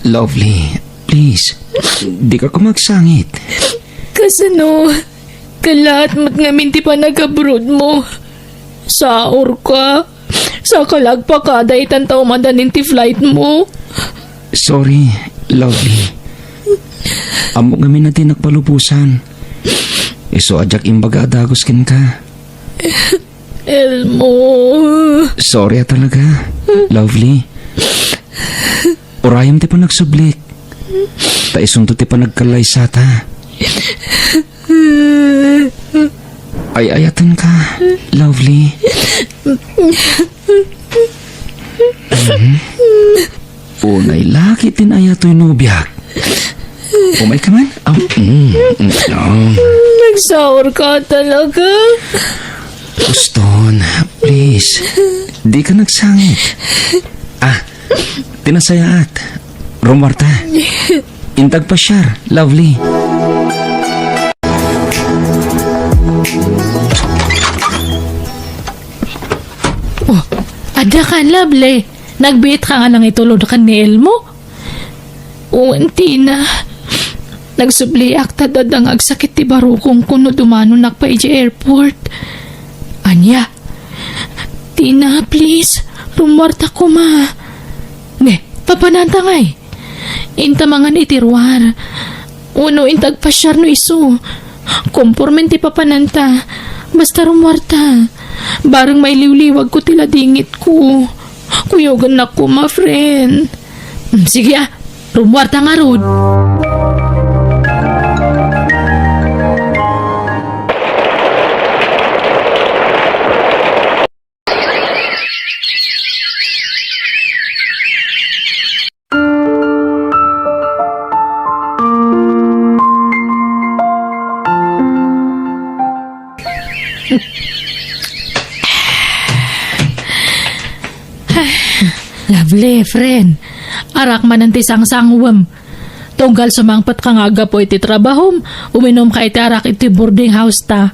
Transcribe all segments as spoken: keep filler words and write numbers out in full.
Lovely, please, dika koma agsangit. Kasano? Kalaat met ngamin ti panag-abroad mo. Saurka. Saka la agpakada itan ta umadanin ti flight mo. Sorry, Lovely. Ammok ngamin a dinak palubosan. Isu a diak imbaga a dagus kenka. Elmo. Sorry a talaga, Lovely. Urayem ti panagsublik. Ta isunto ti panagkallaysata. Ay-ayatenka, Lovely. Mhm. Unay la ket in-ayatoy nobiak. Umayka man? Am, mm, mm, mm. Nagsaurka talaga. Uston, please. Dika agsangit. Ah, ti nasayaat. Rummuarta. Inta agpasiar, Lovely. Oh, adda kan, Lovely. Nagbiitka nga nangitulod ken ni Elmo? Wen, Tina. Nagsubliak ta adda nga agsakit ti barukongko no dumanonak pay idiay airport. Ania? Tina, please. Rummuarta koma. Ne, papananta ngay? Inta mangan iti ruar. Wenno inta agpasiar no isu. Kompormen ti papananta. Basta rummuarta. Bareng mailiwliwagko ti ladingitko. Kuyogennak koma, friend. Mm, sige, ah. Rummuarta ngarud. Lovely, friend. Arak manen ti sangsangwem. Tunggal sumangpetka nga aggapu iti trabahom, uminumka iti arak iti boarding house ta.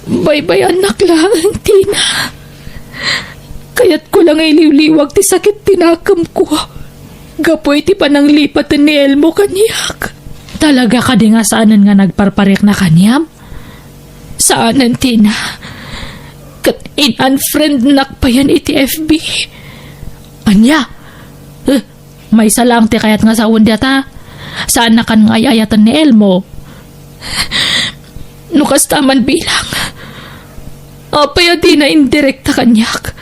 Baybay-annak laeng, Tina. Kayatko la nga iliwliwag ti sakit ti nakemko gapu iti pananglipaten ni Elmo kaniak. Talaga kadi nga saanen nga nagparparikna kaniam? Saanen, Tina. Ket in-unfriendnak payen iti F B. Ania? Eh, Maysa laeng ti kayat nga sawen dayta. Saannakan nga ay-ayaten ni Elmo. No kasta man bilang, apay a dina indirekta kaniak?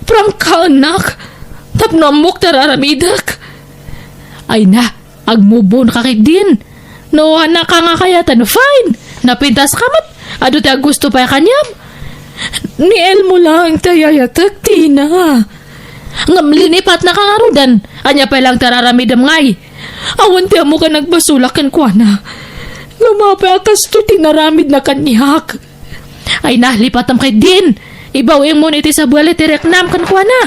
Prangkaennak tapno ammok ti ar-aramidek. Ay na, agmubon ka ketdin. No, annaka nga kayaten, fine. Napintas ka met. Adu ti agusto pay kaniam. Ni Elmo laeng ti ay-ayatek, Tina. Ngem linipatnaka ngaruden. Ania pay laeng ti ar-aramidem ngay? Awan ti ammok a nagbasolak kenkuana. Ngem apay a kastoy ti inaramidna kaniak? Ay na, lipatem ketdin. Ibaw-im mon iti sabali ti riknam kenkuana.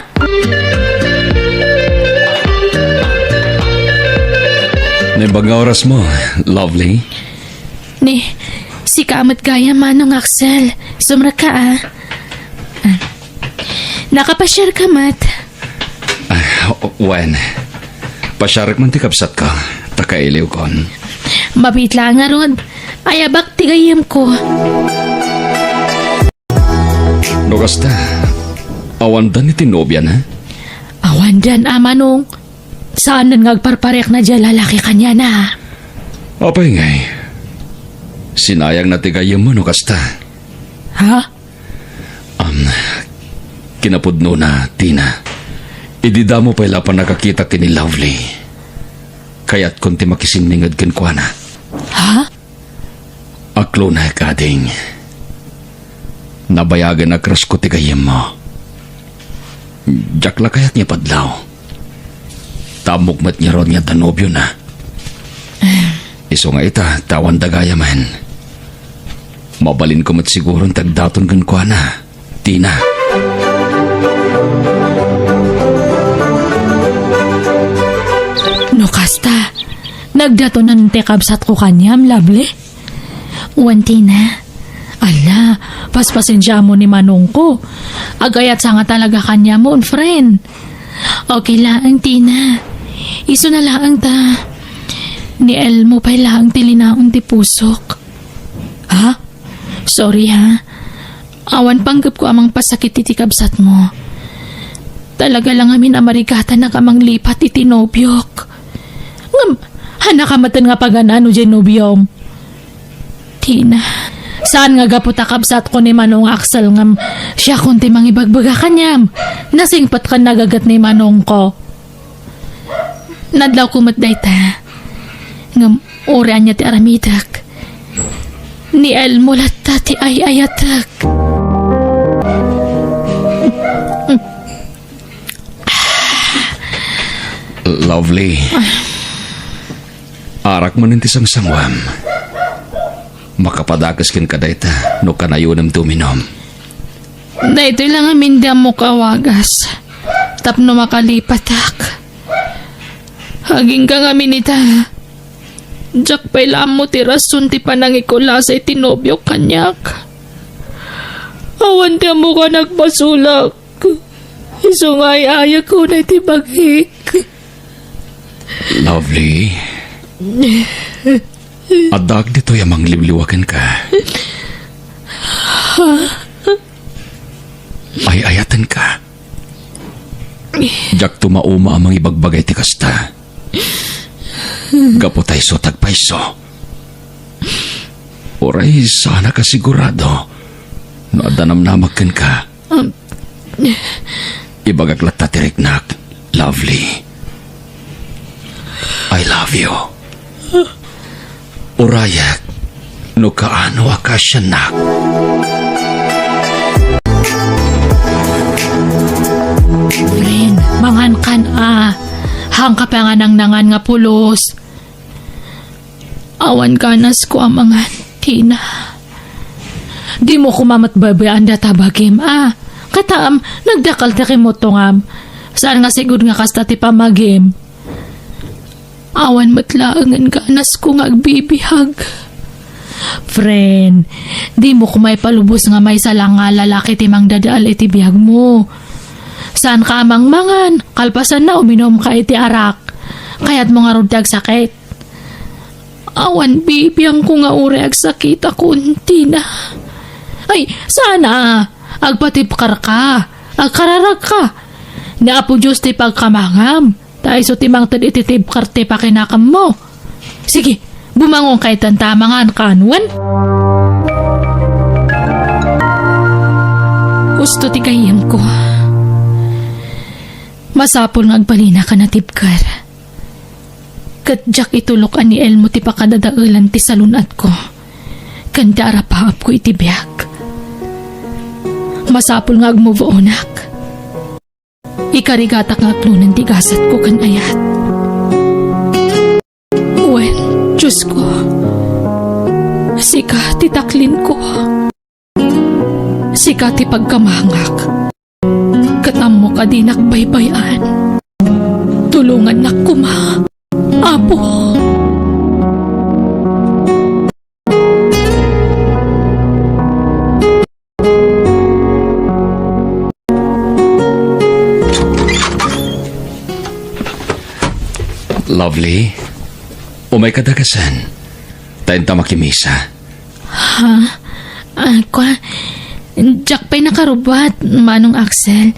Naimbag nga orasmo, Lovely. Ni, sika met gayam, Manong Axel. Sumrekka, ah. Ah. Nakapasiarka met? Ah, wen. Pasiarek man ti kabsatko, ta kailiwkon. Mabiit laeng ngarud. Ayabak ti gayyemko. No kasta, awandan iti nobiana? Awandan, a, Manong. Saanen nga agparparikna diay lalaki kaniana. Apay ngay? Sinayangna ti gayyemmo no kasta. Ha? Am, kinapudnona, Tina. Idi damo pay la a pannakakita ken ni Lovely, kayatkon ti makisinninged kenkuana. Ha? Aklonek, ading. Nabayagen a crush ko ti gayyemmo. Diak la kayat nga ipadlaw. Ta ammok met ngarud nga adda nobiona. Isu nga ita, ta awanda gayamen. Mabalinko met siguron ti agdaton kenkuana, Tina. No kasta, nagdatonan ti kabsatko kaniam, Lovely? Wen, Tina. Ala, paspasensiaam ni manongko. Agayatsa nga talaga kaniam, friend. Okay laeng, Tina. Isu na laeng ta ni Elmo pay laeng ti linaon ti pusok. Ha? Sorry, ha. Awan panggepko a mangpasakit iti kabsatmo. Talaga la ngamin a marigatanak a manglipat iti nobiok. Ngem, haanka metten nga pagan-ano diay nobiom? Tina, saan nga gapu ta kabsatko ni Manong Axel ngem siakon ti mangibagbaga kaniam. Nasingpet ken nagaget ni manongko. Nadlawko met dayta. Ngem uray ania ti aramidek, ni Elmo latta ti ay-ayatek. Lovely. Arak manen ti sangsanguam. Makapadakes kenka dayta no kanayonem ti uminom. Daytoy la ngamin ti ammok a wagas tapno makalipatak. Agingga ngamin ita. Diak pay la ammo ti rason ti panangikulasay ti nobiok kaniak. Awan ti ammok a nagbasolak. Isu nga ay-ayek unay ti bagik. Lovely. Addaak ditoy a mangliwliwa kenka. Ay-ayatenka. Diak tumauma a mangibagbaga iti kasta. Gapu ta isu ti agpayso. Uray saanak a sigurado no adda namnamag kenka. Um. Ibagak latta ti riknak, Lovely. I love you. Urayak no kaano a kaasiannak. Friend, mangankan a. Haanka pay a nangnangan nga pulos. Awan ganasko a mangan, Tina. Dimo koma met baybay-an dayta bagim, a? Katam, nagdakkel ti kimuttongam. Saan nga sigud nga kasta ti pamagim. Awan met laengen ganasko nga agbibiag. Friend, dimo koma ipalubos nga maysa la nga lalaki ti mangdadael iti biagmo. Saanka a mangmangan, kalpasanna uminumka iti arak. Kayatmo ngarud ti agsakit? Awan bibiangko nga uray agsakitakon, Tina. Ay, saan a. Agpatibkarka. Agkararagka. Ni Apo Dios ti pagkamangam. Ta isu ti mangted iti tibkar ti pakinakammo. Sige, bumangonka itan ta mangankan, wen? Usto ti gayyemko. Masapul nga agbalinaka a natibker. Ket diak itulok a ni Elmo ti pakadadaelan ti salun-atko ken ti arapaapko iti biag. Masapul nga agmove onak. Ikarigatak nga aklonen ti gasatko ken ayat. Wen, Diosko, sika ti taklinko. Sika ti pagkamangak. Ket ammok a dinak baybay-an. Tulongannak koma, Apo. Lovely, umayka dagasen. Ta inta makimisa. Ha? Ah, kwa? Diak pay nakarubbuat, Manong Axel.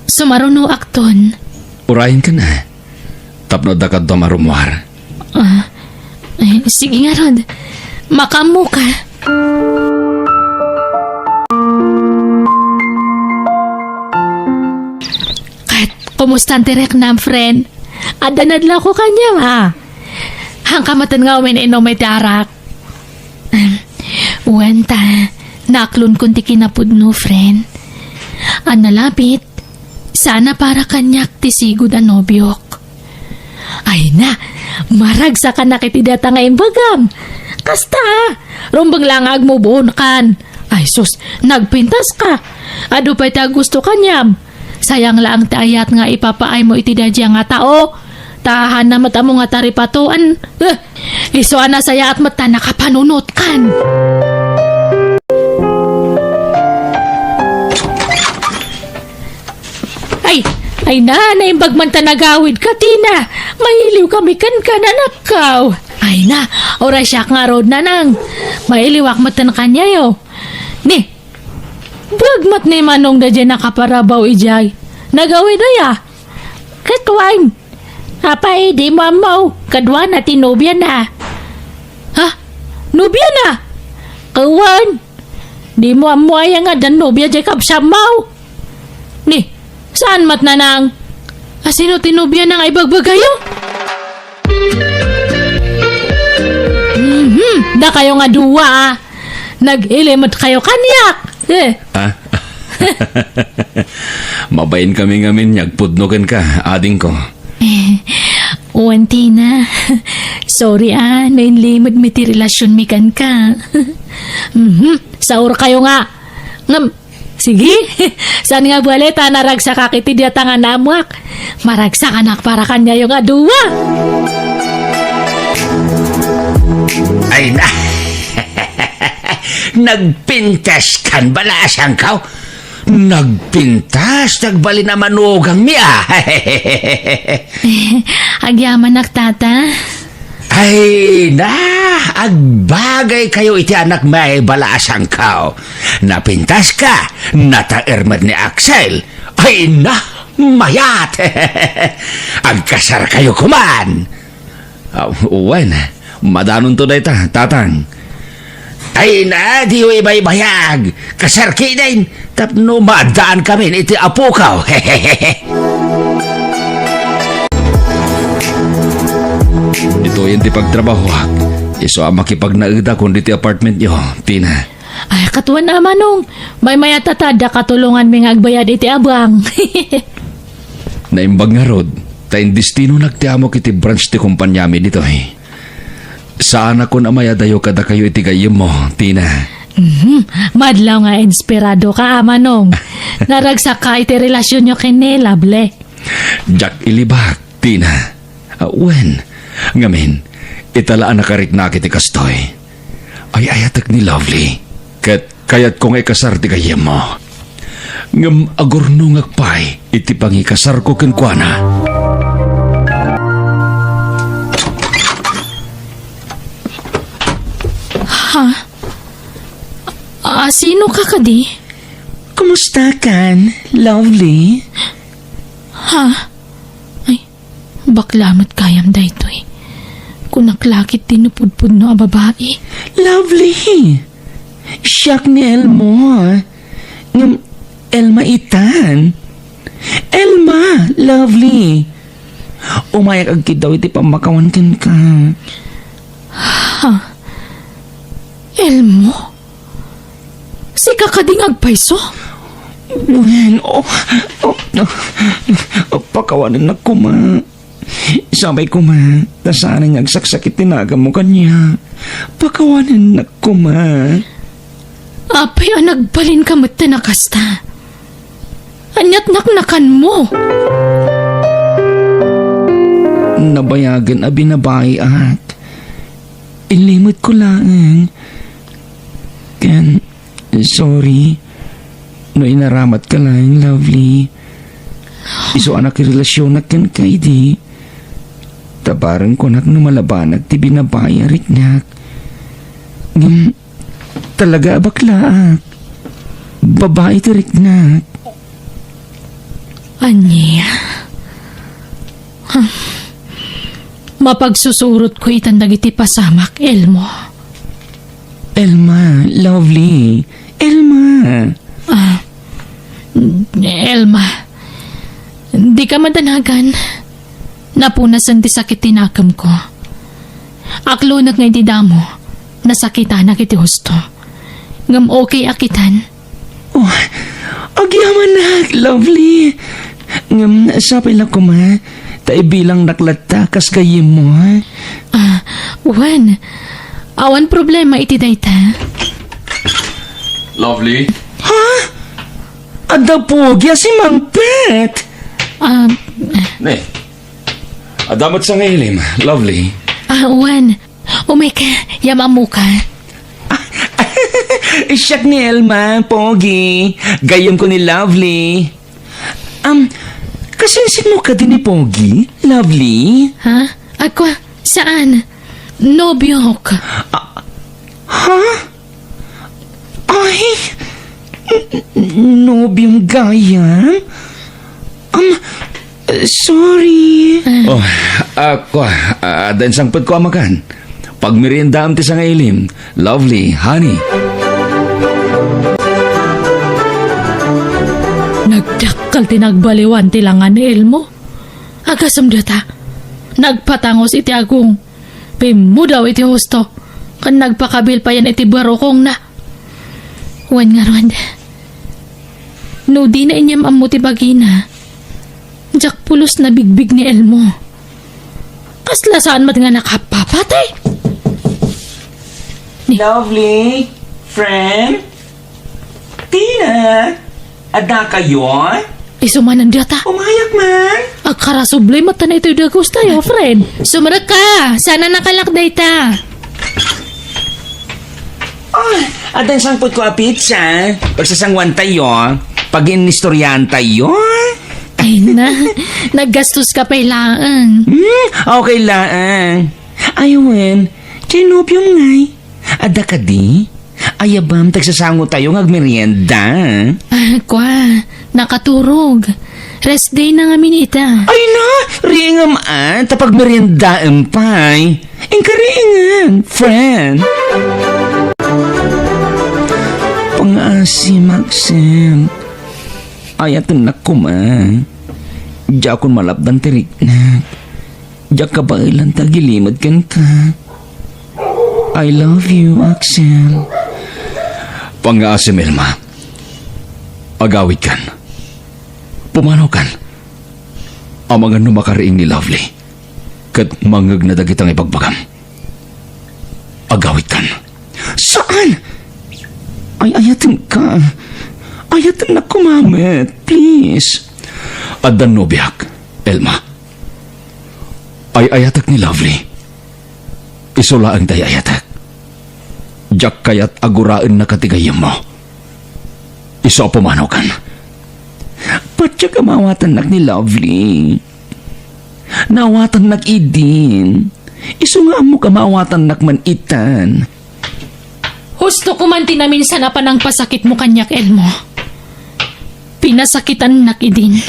Sumarunoakton. Urayenka a. Tapno adda kadua a rummuar. Ah, eh, sige ngarud. Makaammoka. Ket, kumustan ti riknam, friend? Adda nadlawko kaniam, a. Haanka metten nga umin-inum iti arak. Wen ta, naaklonkon ti kinapudno, friend. A nalabit, saan a para kaniak ti sigud a nobiok. Ay na, maragsakanak iti dayta nga imbagam. Kasta, rumbeng la nga agmove on kan. Ay sus, nagpintaska. Adu pay ti agusto kaniam. Sayang laeng ti ayat nga ipapaaymo iti daydiay nga tao. Ta haanna met ammo nga taripatoan. Eh, isu a nasayaat met ta nakapanunotkan. Ay, Ay na, naimbag man ta nagawidka, Tina. Mailiwkami kenka, anakko. Ay na, uray siak ngarud, Nanang. Mailiwak metten kaniayo. Ni, bag met ni Manong daydiay nakaparabaw idiay. Nagawid aya. Ket wen, apay, dimo ammo, kaduana ti nobiana. Ha? Nobiana? Ket wen, dimo ammo aya nga addan nobia diay kabsatmo? Ni, saan met, Nanang? A, sino ti nobiana nga ibagbagayo? Mhm, dakayo nga dua, a. Nag-ilimetkayo kaniak. Eh. Ah? Mabain kami ngamin nga agpudno kenka, adingko. Wen, Tina. Sorry, a, no inlimetmi ti relasionmi kenka. Mhm, saurkayo nga. Ngem, sige. Saan nga bale ta naragsakak iti diata nga naammoak. Maragsakanak para kaniayo nga dua. Ay na. Nagpintas kan bala a sangkaw. Nagpintas, nagbalin a manugangmi, a. Agyamanak, Tata. Ay na, agbagaykayo iti anakmi a bala a sangkaw. Napintaska, nataer met ni Axel. Ay na, mayat! Agkasarkayo koman! Ah, wen, madanonto dayta, Tatang. Ay na, diyo ibaybayag. Kasar ketdin, tapno maaddaankamin iti apokaw. Ditoyen ti pagtrabahoak. Isu a makipagnaedakon ditoy apartmentyo, Tina. Ay, ket wen a, Manong. Maymayat ta adda katulonganmi nga agbayad iti abang. Naimbag ngarud, ta indestinonak ti amok iti branch ti kompaniami ditoy. Saanakon a mayadayo kadakayo iti gayyemmo, Tina. Mhm. Madlaw nga inspiradoka, a, Manong. Naragsakka iti relasionyo ken ni Lovely. Diak ilibak, Tina. Ah, wen, ngamin, ita la a nakariknak iti kastoy. Ay-ayatek ni Lovely, ket kayatko nga ikasar ti gayyemmo. Ngem agurnongak pay iti pangikasarko kenkuana. Ha? A, sino ka kadi? Kumusta kan, Lovely? Ha? Ay, bakla met gayam daytoy. Kunak la ket ti napudpudno a babai. Lovely! Siak ni Elmo. Ngem Elma itan. Elma, Lovely. Umayak agkiddaw iti pammakawan kenka. Ha? Elmo? Sika kadi nga agpayso? Wen, oh, oh, oh, pakawanennak koma. Sapay koma, ta saanen nga agsaksakit ti nakemmo kaniak. Pakawanennak koma. Apay a nagbalinka metten a kasta? Ania't naknakanmo? Nabayagen a binabaiak. Inlimetko laeng. Ken, sorry no inaramatka laeng, Lovely. Isu a nakirelasionak kenka idi. Ta bareng kunak no malabanak ti binabai a riknak. Ngem talaga a baklaak. Babai ti riknak. Ania? Huh. Mapagsusurotko itan dagiti pasamak, Elmo. Elma, Lovely. Elma. Ah, Elma. Dika madanagan. Napunasen ti sakit ti nakemko. Aklonek nga iti damo, nasakitanak iti husto. Ngem okay a kitan. Oh, agyamanak, Lovely. Ngem sapay la koma, ta ibilangnak latta kas gayyemmo, ha? Ah, wen. Awan problema iti dayta. Lovely? Ha? Adda Pogi a simangpet? Ah, Ne. Adda met sangaili, Lovely. Ah, wen. Umayka, yam-ammoka. Siak ni Elma, Pogi. Gayyemko ni Lovely. Um, Nasinsinmo kadi ni Pogi, Lovely? Ha? Ako? Saan? Nobiok. Ah, ha? Ay, n-, n-, nobiom gayam? Um, sorry. Ah. Oh, ako, ah, adda insangpetko a makan. Pagmeriendaam ti sangailim, Lovely, honey. Nagdakkel ti nagbaliwan ti langa ni Elmo. Agasem dayta, nagpatangus iti agong, pimmudaw iti husto, ken nagpakabil payen iti barukongna. Wen ngarud, no dina inyam-ammo ti bagina, diak pulos nabigbig ni Elmo. Kasla saan met nga nakapapatay. Ni- Lovely, friend, Tina, adda kayo? Isu manen dayta. Umayak man. Agkarasubli met ta na itoy dagus tayo, friend. Sumrek ka, saan a nakalak dayta. Oh, adda insangpetko a pizza. Pagsasanguan tayo. Pag-inistoryahan tayo. Ay na, naggastos ka pay laeng. Hmm, okay laeng. Ay wen, diay nobiom ngay? Adda kadi? Ayabam, tagsasango tayo nga agmerienda. Ah, kwa, nakaturog. Rest day na ngamin ita. Ay na, riingem a, ta pagmeriendaem pay. Inka riingen, friend. Pangngaasim, Axel. Ayatennak koma. Diakon malapdan ti riknak. Diak kabaelan ta agilimed kenka. I love you, Axel. Pangngaasim, Elma. Agawidkan. Pumanawkan. Amangan no makariing ni Lovely ket mangngegna dagita nga ibagbagam. Agawidkan. Saan? Ay, ayatenka. Ayatennak koma met, please. Adda nobiak, Elma. Ay-ayatek ni Lovely. Isu laeng ti ay-ayatek. Diak kayat a guraennaka ti gayyemmo. Isu a pumanawkan. Patiek a maawatannak ni Lovely. Naawatannak idin. Isu nga ammok a maawatannak man itan. Husto ko man ti naminsan a panangpasakitmo kaniak, Elmo. Pinasakitannak idin.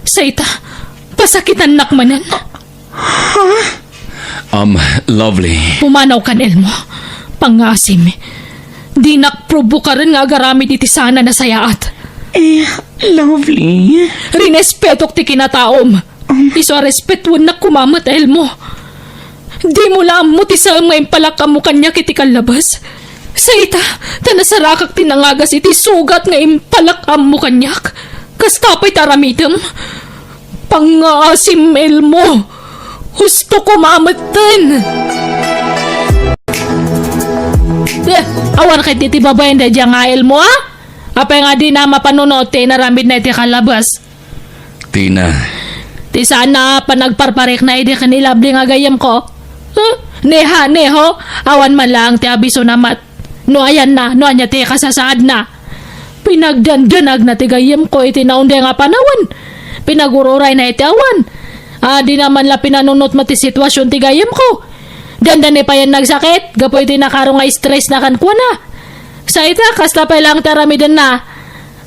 Sa ita, pasakitannak manen. Ha? Um, Lovely. Pumanawkan, Elmo. Pangngaasim. Dinak probokaren nga agaramid iti saan a nasayaat. Eh, Lovely. Rinespetok ti kinataom. Um. Isu a respetuennak koma met, Elmo. Dimo la ammo ti saem nga impalak-ammo kaniak iti kallabas. Sa ita, ta nasarakak ti nangagas iti sugat nga impalak-ammo kaniak. Kasta pay ti aramidem. Pangngaasim, Elmo. Husto koma metten. Eh, awan ket iti babaen daydiay nga Elmo, a? Apay nga dina mapanunot ti inaramidna iti kallabas? Tina. Ti saan a panagparparikna idi ken ni Lovely nga gayyemko? Huh? Neha, neho, awan man laeng ti abisona met. No ayanna, no ania ti kasasaadna. Pinagdandanagna ti gayyemko iti naunday nga panawen. Pinagururayna iti awan. A, dina man la pinanunot met ti situasion ti gayyemko. Dandani payen nagsakit gapu iti nakaro nga stressna kenkuana. Sa ita, kasta pay laeng ti aramidenna.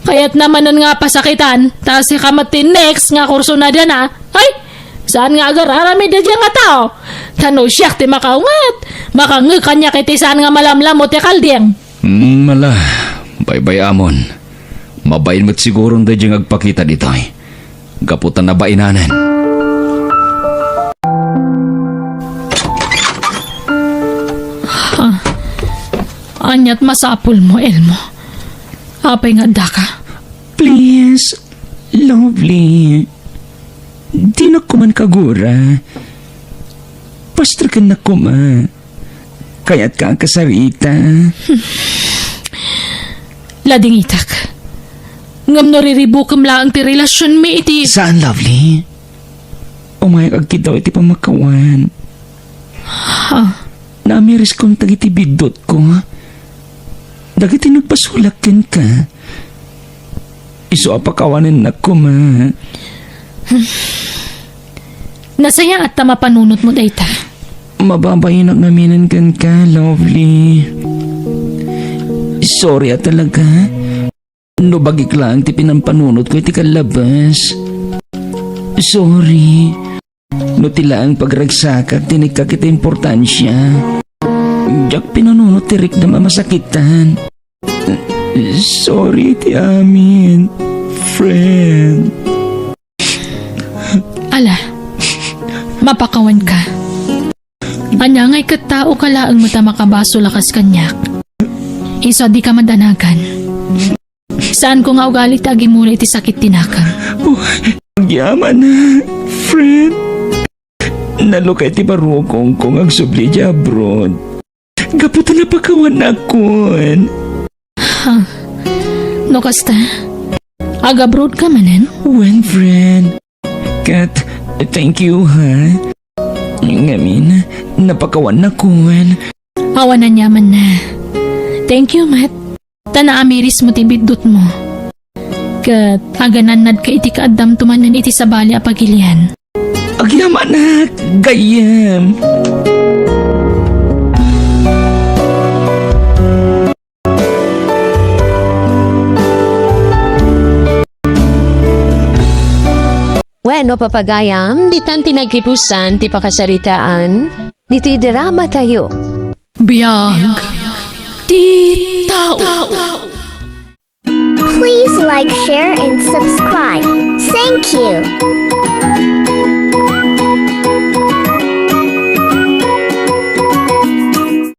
Kayatna manen nga pasakitan, ta sika met ti next nga kursunadana. Ay, saan nga agar-aramid daydiay nga tao? Ta no siak ti makaunget, makangngeg kaniak iti saan nga malamlammo ti kalding. Mm, ala, baybay-amon. Mabain met siguron daydiay nga agpakita ditoy. Gapu ta nabainanen. Ah, aniat masapulmo, Elmo? Apay nga addaka? Please, Lovely. Dinak koman kagura. Pastrekennak koma. Kayatka a kasarita. Ladingitak. Ngem no riribukem laeng ti relasionmi iti... Saan, Lovely? Umayak agkiddaw iti pamakawan. Ha? Naamiriskom dagiti biddutko. Dagiti nagpasulak kenka. Isu a pakawanennak koma. Nasayaat ta mapanunotmo dayta. Mababainak ngaminen kenka, Lovely. Sorry a talaga. No bagik laeng ti pinampanunotko iti kallabas. Sorry. No ti laeng pagragsakak ti innekkak iti importansia. Diak pinanunot ti riknam a masakitan. Sorry iti amin, friend. Ala, mapakawanka. Ania ngay ket taoka laeng met a makabasol a kas kaniak? Isu a dika madanagan. Saanko nga ugali ti agimula iti sakit ti nakam. Oh, agyamanak, friend. Nalukay ti barukongko nga agsubli idiay abroad. Gapu ta napakawanakon. Ha? No kasta, agabroadka manen? Wen, friend. Ket, thank you, ha? Ngamin, napakawannakon. Awan aniamanna. Thank you, met. Ta naamirismo ti biddutmo. Ket aganannadka iti kaaddamto manen iti sabali a pagilian. Agyamanak, gayyem. Wenno, papagayam, ditan ti naggibusan ti pakasaritaan ditoy drama tayo. Biag ti tao. Please like, share, and subscribe. Thank you.